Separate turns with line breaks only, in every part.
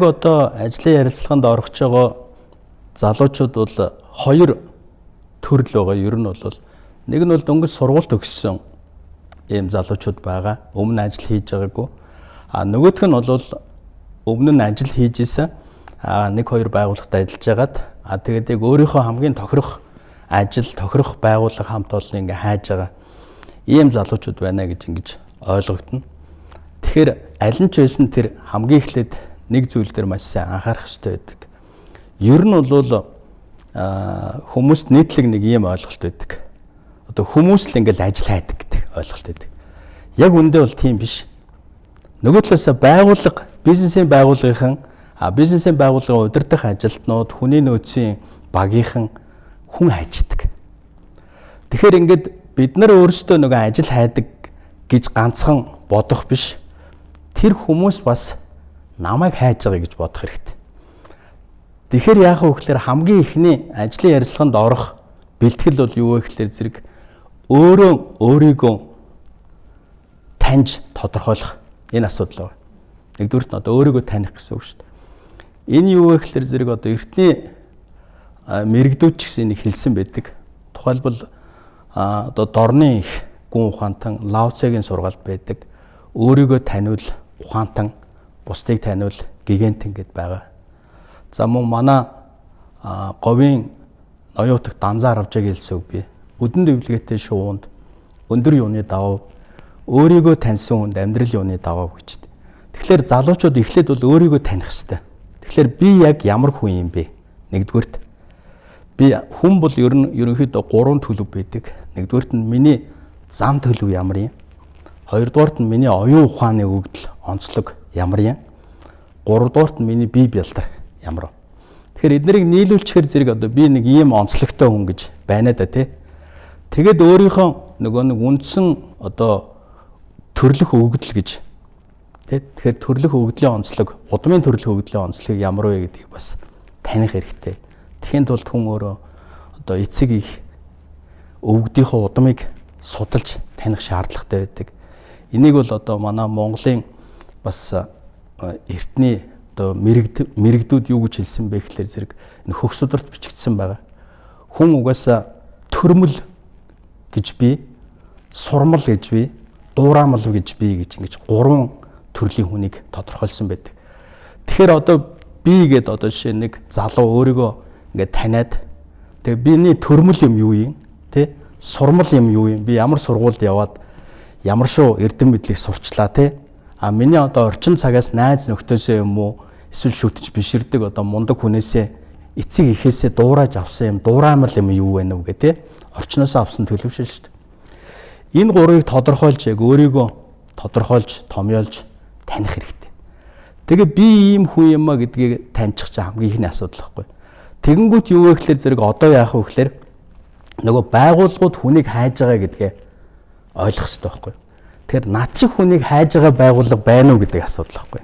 Одоо ажлын ярилцлаганд орох гэж байгаа залуучууд бол хоёр төрөл байгаа. Ер нь бол нэг нь бол дөнгөж сургууль төгссөн ийм залуучууд байгаа. Өмнө ажил хийж байгаагүй. А нөгөөх нь бол өмнө нь ажил хийж исэн. А нэг хоёр байгууллагад ажиллаж байгаад а тэгээд яг өөрийнхөө хамгийн тохирох ажил, тохирох байгууллага хамт олон ингээ хайж байгаа ийм залуучууд байна гэж ингэж ойлгогдно. Тэгэхээр аль нь ч байсан тэр хамгийн эхлээд нэг зүйл дээр маш сайн анхаарах хэрэгтэй байдаг. Ер нь бол хүмүүст нийтлэг нэг ийм ойлголт байдаг. Одоо хүмүүс л ингээл ажил хайдаг гэдэг ойлголт байдаг. Яг үндэ бол тийм биш. Нөгөө талаас байгууллага, бизнесийн байгууллагынхан бизнесийн байгууллагын удирдах ажилтнууд, хүний нөөцийн багийнхан хүн хайждаг. Тэгэхээр ингээд бид нар өөрсдөө нөгөө ажил хайдаг гэж ганцхан бодох биш. Тэр хүмүүс бас намайг хайж байгаа гэж бодох хэрэгтэй. Тэгэхээр яах вэ гэхээр хамгийн эхний ажлын ярилцлаганд орох бэлтгэл бол юу вэ гэхээр зэрэг өөрөө өөрийгөө таньж тодорхойлох энэ асуудал байна. Нэгдүгээрт нь одоо өөрийгөө таних гэсэн үг шүү дээ. Энэ юу вэ гэхээр зэрэг одоо эртний мэрэгдүүд ч гэсэн энийг хэлсэн байдаг. Тухайлбал одоо дорны их гүн ухаантан Лао Цзэгийн сургаалд байдаг. Өөрийгөө таниул ухаантан, бусдыг таниул гигантэн гэд байгаа. За мөн манай говийн ноёутаг Данзаа Равжааг хэлсэн үг би. Өдөн дэвлэгээтэй шувуунд өндөр юуны давав, өөрийгөө таньсан хүнд амьдрал юуны давав гэж. Тэгэхээр залуучууд эхлээд бол өөрийгөө таних хэрэгтэй. Тэгэхээр би яг ямар хүн юм бэ? Нэгдүгээрт би хүн бол ер нь ерөнхийдөө гурван төлөв байдаг. Нэгдүгээрт нь миний зан төлөв ямар юм? Хоёрдугаарт нь миний оюун ухааны өгдөл, онцлог ямар юм? Гуравдугаарт нь миний бие бялдар ямар вэ? Тэгэхээр эднэрийг нийлүүлчихээр зэрэг одоо би нэг ийм онцлогтой хүн гэж байна да тий. Тэгээд өөрийнхөө нөгөө нэг үндсэн одоо төрлөх өгдөл гэж тий. Тэгэхээр төрлөх өгдлийн онцлог, удмын төрлөх өгдлийн онцлогийг ямар вэ гэдгийг бас таних хэрэгтэй. Тэгэхийн тулд хүн өөрөө одоо эцэг их өвгдийнхөө удмыг судалж таних шаардлагатай байдаг. Энийг бол одоо манай Монголын бас эртний одоо мэрэгдүүд юу гэж хэлсэн бэ гэхлээр зэрэг энэ хөх сударт бичигдсэн байгаа. Хүн угаасаа төрмөл гэж би, сурмал гэж би, дуураамал гэж би гэж ингэж гурван төрлийн хүнийг тодорхойлсон байдаг. Тэгэхээр одоо би гээд одоо жишээ нэг залуу өөрийгөө ингээд таниад тэгээ биний төрмөл юм юу юм тэ, сурмал юм юу юм, би ямар сургуульд яваад ямар шүү эрдэм мэдлийг сурчлаа тэ, а миний одоо орчин цагаас найз нөхдөсөө юм уу эсвэл шүтж биширдэг одоо мундаг хүнээсээ эцэг эхээсээ дуурайж авсан юм дураамал юм юу вэ нү гэ тэ, орчноосоо авсан төлөвшөл шүү дээ. Энэ гурвыг тодорхойлж яг өөрийгөө тодорхойлж томьёолж таних хэрэгтэй. Тэгээ би ийм хүн юм а гэдгийг таньчих чинь хамгийн ихний асуудал байхгүй. Тэгэнгүүт юу вэ гэхлээр зэрэг одоо яах вэ гэхлээр нөгөө байгууллагууд хүнийг хайж байгаа гэдгээ ойлгох хэрэгтэй байхгүй. Тэгэхээр над шиг хүнийг хайж байгаа байгууллага байна уу гэдэг асуудал байхгүй.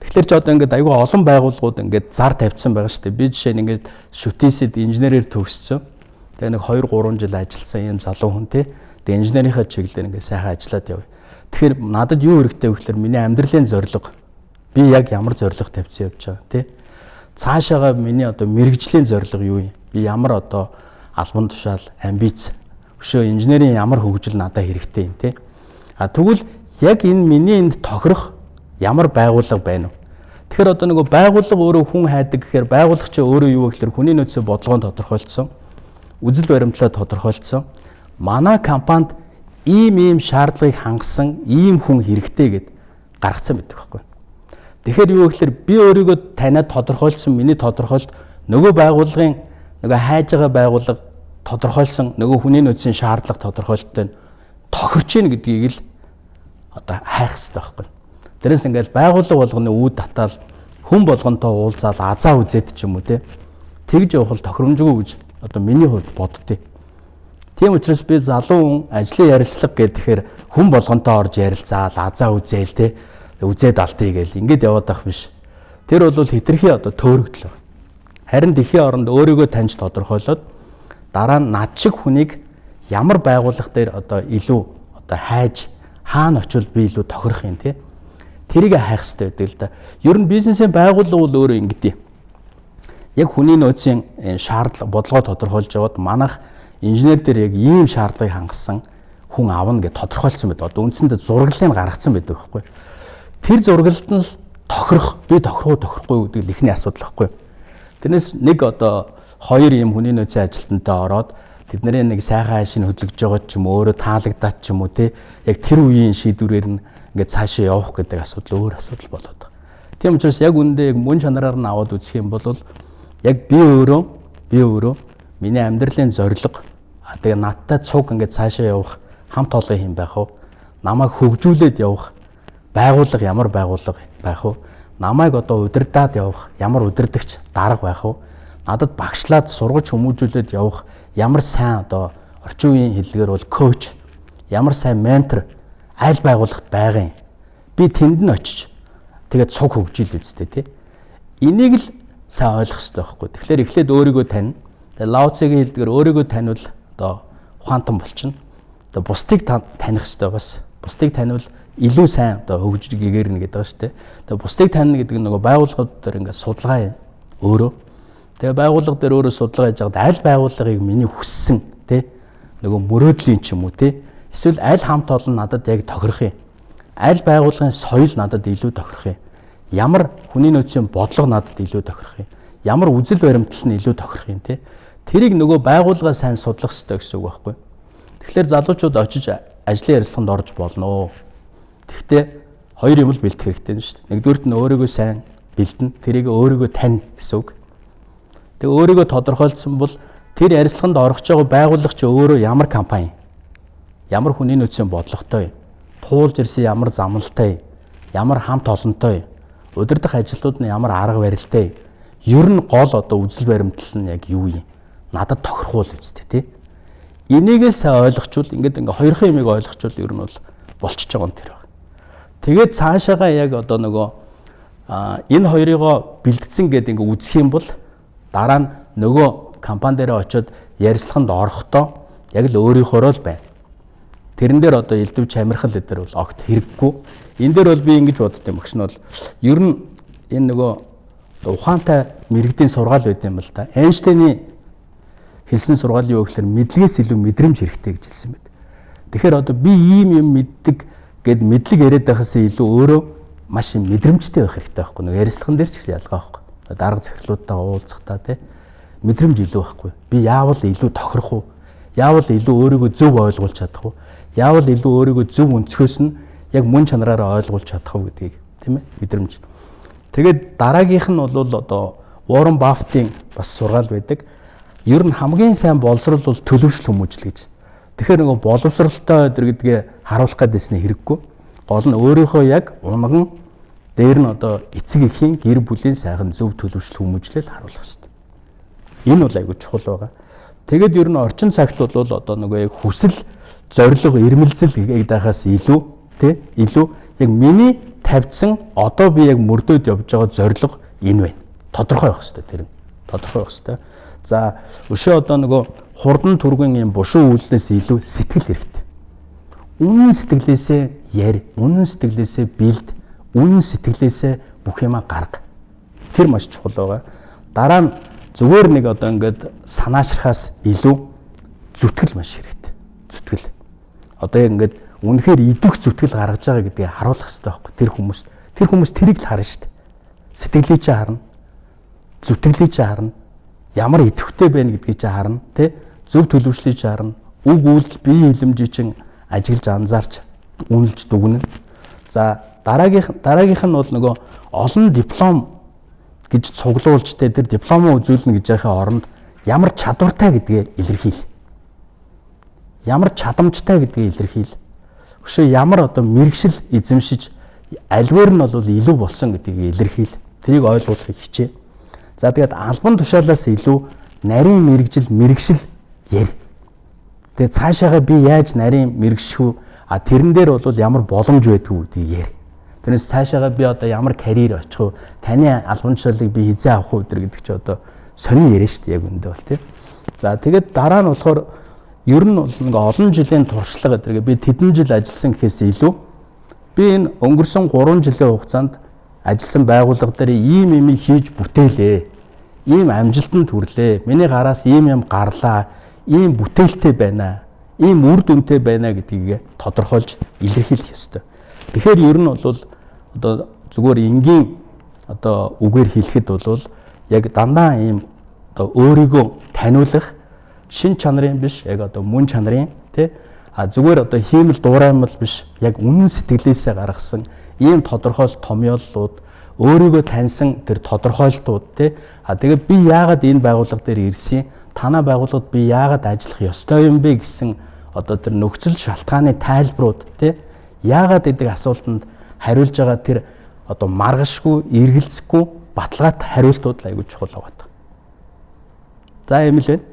Тэгэхээр ч одоо ингээд айгүй олон байгууллагууд ингээд зар тавьчихсан байгаа шүү дээ. Би жишээ нь ингээд шүтээсэд инженерээр төгссөн. Тэгээ нэг 2 3 жил ажилласан ийм залуу хүн те. Тэгээ инженерийнхаа чиглэлээр ингээд сайхан ажиллаад явъя. Тэгэхээр надад юу хэрэгтэй вэ гэхлээр миний амьдралын зорилго, би яг ямар зорилго тавьсан явж байгаа те. Цаашаага миний одоо мэрэгжлийн зорилго юу юм? Би ямар одоо албан тушаал, амбиц, өшөө инженерийн ямар хөгжил надад хэрэгтэй юм те. А тэгвэл яг энэ миний энд тохирох ямар байгууллага байна вэ? Тэгэхээр одоо нөгөө байгууллага өөрөө хүн хайдаг гэхээр байгууллага чи өөрөө юу вэ гэхээр хүний нөөцийн бодлогоон тодорхойлцсон, үзэл баримтлаа тодорхойлцсон. Манай компанид ийм ийм шаардлагыг хангасан ийм хүн хэрэгтэй гэд гаргацсан байдаг байхгүй. Тэгэхээр юу гэхээр би өөрийгөө таниад тодорхойлсон миний тодорхойлолт нөгөө байгууллагын нөгөө хайж байгаа байгууллага тодорхойлсон нөгөө хүний нөөцийн шаардлага тодорхойлолттой тохирч ийн гэдгийг л одоо хайх хэрэгтэй байхгүй. Тэрээс ингээл байгууллага болгоны үүд татаал хүн болгонтой уулзаал азаа үзээд ч юм уу те. Тэгж явах л тохиромжгүй гэж одоо миний хувьд боддتي. Тийм учраас би залуу хүн ажлын ярилцлага гэхээр хүн болгонтой орж ярилцаал азаа үзээл те үзээд алдъя гээл ингээд яваад байх биш. Тэр бол хитрхи одоо төөрөгдөл. Харин дэлхийн оронд өөрийгөө таньж тодорхойлоод дараа нь над шиг хүнийг ямар байгууллага дээр одоо илүү одоо хайж хаана очивол би илүү тохирох юм те. Тэрийг хайх хэрэгтэй байдаг л да. Ер нь бизнесийн байгууллага бол өөрөө ингэдэй. Яг хүний нөөцийн шаардлага, бодлогоо тодорхойлж яваад манайх инженер дээр яг ийм шаардлагыг хангасан хүн авна гэж тодорхойлсон байдаг. Одоо үндсэндээ зураглалыг гаргацсан байдаг байхгүй. Тэр зураглалд нь л тохирох, би тохирох уу, тохирохгүй гэдэг л эхний асуудал байхгүй. Тэрнээс нэг одоо хоёр ийм хүний нөөцийн ажилтнтай ороод тэдний нэг сайхан хайшин хөдөлгөж байгаа ч юм уу, өөрөө таалагдаад ч юм уу те, яг тэр үеийн шийдвэрээр нь ингээд цаашаа явах гэдэг асуудал өөр асуудал болоод байгаа. Тийм учраас яг үүндээ яг мөн чанараар нь аваад үзэх юм бол яг би өөрөө миний амьдралын зорилго, тэгээ надтай цуг ингээд цаашаа явах хамт олон юм байх уу? Намайг хөгжүүлээд явах байгууллага ямар байгууллага байх вэ? Намайг одоо удирдаад явах ямар удирдагч дарга байх вэ? Надад багшлаад сургаж хүмүүжүүлээд явах ямар сайн одоо орчин үеийн хэллэгээр бол коуч, ямар сайн ментор аль байгууллагт байгаа юм? Би тэнд нь очиж тэгээд цуг хөгжийл үсттэй тий. Энийг л сайн ойлгох хэрэгтэй байхгүй. Тэгэхээр эхлээд өөрийгөө тань. Тэгээд Лао Цзэгийн хэлдгээр өөрийгөө танивал одоо ухаантан болчихно. Одоо бусдыг таних хэрэгтэй бас. Бусдыг танивал илүү сайн одоо хөгжиж гэгэрнэ гэдэг байгаа шүү дээ. Тэгээ бусдыг танина гэдэг нь нөгөө байгууллагууд дээр ингээд судалгаа юм өөрөө. Тэгээ байгууллага дээр өөрөө судалгаа хийж байгаад аль байгууллагыг миний хүссэн тий нөгөө мөрөөдлийн ч юм уу тий эсвэл аль хамт олон надад яг тохирох юм. Аль байгууллагын соёл надад илүү тохирох юм. Ямар хүний нөөцийн бодлого надад илүү тохирох юм. Ямар үзэл баримтлал нь илүү тохирох юм тий. Тэрийг нөгөө байгууллагаа сайн судлах хэрэгтэй гэсэн үг байхгүй. Тэгэхээр залуучууд очиж ажлын ярилцлаганд орж болно. Тэгэхдээ хоёр юм л бэлдэх хэрэгтэй нь шүү дээ. Нэгдүгüрт нь өөрийгөө сайн бэлдэн, тэрийг өөрийгөө тань гэсэн үг. Тэгээ өөрийгөө тодорхойлсон бол тэр ярилцлаганд орох гэж байгаа байгууллага чи өөрөө ямар компани, ямар хүний нөөцийн бодлоготой, туулж ирсэн ямар замналтай, ямар хамт олонтой, удирдах ажилтнууд нь ямар арга барилтай, ер нь гол одоо үзэл баримтлал нь яг юу юм? Надад тохирох уу үсттэй тий. Энийг л сайн ойлгочвол ингээд ингээ хоёрхан юмыг ойлгочвол ер нь бол болчихж байгаа юм тэр баг. Тэгээд цаашаага яг одоо нөгөө энэ хоёрыгоо бэлдсэн гэдэг ингээ үзэх юм бол дараа нь нөгөө компани дээр очиод ярилцлаганд орохдоо яг л өөрийнхөөрөө л байна. Тэрэн дээр одоо элдв чамирхал эдэр бол огт хэрэггүй. Энэ дээр бол би ингэж бодд юм багш нь бол ер нь энэ нөгөө ухаантай мэрэгдийн сургаал байд юм л да. Эйнштейний хэлсэн сургаал юу гэхээр мэдлэгээс илүү мэдрэмж хэрэгтэй гэж хэлсэн байд. Тэгэхээр одоо би ийм юм мэддэг гэд мэдлэг яриад байхаас илүү өөрөө маш юм мэдрэмжтэй байх хэрэгтэй байхгүй. Нөгөө ярилцлаган дээр ч гэсэн ялгаа байхгүй. Дарга захирлуудтайгаа уулзахдаа тий мэдрэмж илүү байхгүй. Би яавал илүү тохирох уу? Яавал илүү өөрийгөө зөв ойлгуулж чадах уу? Яавал илүү өөрийгөө зөв өнцгөөс нь яг мөн чанараараа ойлгуулж чадах уу гэдгийг тийм ээ мэдрэмж. Тэгээд дараагийнх нь бол одоо Уоррен Баффетийн бас сургаал байдаг. Ер нь хамгийн сайн боловсрол бол төлөвшил хүмүүжил гэж. Тэгэхээр нөгөө боловсралтай өдр гэдгээ харуулах гэдээсний хэрэггүй. Гол нь өөрийнхөө яг унган дээр нь одоо эцэг эхийн гэр бүлийн сайхан зөв төлөвшил хүмүүжлэл харуулах хэрэгтэй. Энэ бол айгүй чухал байгаа. Тэгээд ер нь орчин цагт бол одоо нөгөө яг хүсэл, зорилго, ирмэлзэл гэдэг байхаас илүү тий илүү яг миний тавьдсан одоо би яг мөрдөөд явж байгаа зорилго энэ байна. Тодорхой байх хэрэгтэй тэр нь. Тодорхой байх хэрэгтэй. За өшөө одоо нөгөө хурдан түргэн юм бушуу үйлдэлээс илүү сэтгэл хэрэгтэй. Үнэн сэтгэлээсээ яри, үнэн сэтгэлээсээ бэлд, үнэн сэтгэлээсээ бүх юмаа гарга. Тэр маш чухал байгаа. Дараа нь зүгээр нэг одоо ингээд санаашрахаас илүү зүтгэл маш хэрэгтэй. Зүтгэл. Одоо яг ингээд үнэхээр идэх зүтгэл гаргаж байгаа гэдгийг харуулах хэрэгтэй байхгүй тэр хүмүүс тэрийг л харна шүү дээ. Сэтгэлийг чи харна. Зүтгэлийг чи харна. Ямар идэвхтэй байна гэдгийг чи харна, тэ? Зөв төлөвшлийг чи харна. Үг үйлдэл бие хилэмжийг чин ажиглаж анзаарч үнэлж дүгнэ. За дараагийнх нь бол нөгөө олон диплом гэж цуглуулж тэ тэр дипломоо үзүүлнэ гэж яхаа оронд ямар чадвартай гэдгээ илэрхийл. Ямар чадамжтай гэдгээ илэрхийл. Өшөө ямар одоо мэрэгшил эзэмшиж альвар нь бол илүү болсон гэдгийг илэрхийл. Тэрийг ойлгуулахыг хичээ. За тэгээд албан тушаалаас илүү нарийн мэрэгжил мэрэгшил яри. Тэгээд цаашаага би яаж нарийн мэрэгших вэ? А тэрэн дээр бол ямар боломж байдгүй гэдгийг яри. Тэрнээс цаашаага би одоо ямар карьер очих вэ? Таны албан тушаалыг би хизээ авах вэ гэдэг чи одоо сонин яриа шүү дээ яг үндэ бол тий. За тэгээд дараа нь болохоор ер нь бол ингээ олон жилийн туршлага гэдэг би тэдэн жил ажилласан гэхээс илүү Би энэ өнгөрсөн 3 жилийн хугацаанд ажилласан байгууллага дээр ийм юм хийж бүтээлээ. Ийм амжилтанд хүрлээ. Миний гараас ийм юм гарлаа. Ийм бүтээлтэй байна. Ийм үр дүнтэй байна гэдгийг тодорхойлж илэрхийлэх ёстой. Тэгэхээр ер нь бол одоо зүгээр энгийн одоо үгээр хэлэхэд бол яг дандаа ийм одоо өөрийгөө таниулах шин чанарын биш, яг одоо мөн чанарын, тий, а зүгээр одоо хиймэл дуураймал биш, яг үнэн сэтгэлээсээ гаргасан ийм тодорхойлт томьёоллууд, өөрийгөө таньсан тэр тодорхойлтууд, тий, а тэгээд би яагаад энэ байгууллага дээр ирсэн, танаа байгууллагад би яагаад ажиллах ёстой юм бэ гэсэн одоо тэр нөхцөл шалтгааны тайлбарууд, тий, яагаад гэдэг асуултанд хариулж байгаа тэр одоо маргашгүй, эргэлзэхгүй баталгаатай хариултууд л аягүй чухал байгаа. За, ийм л байна.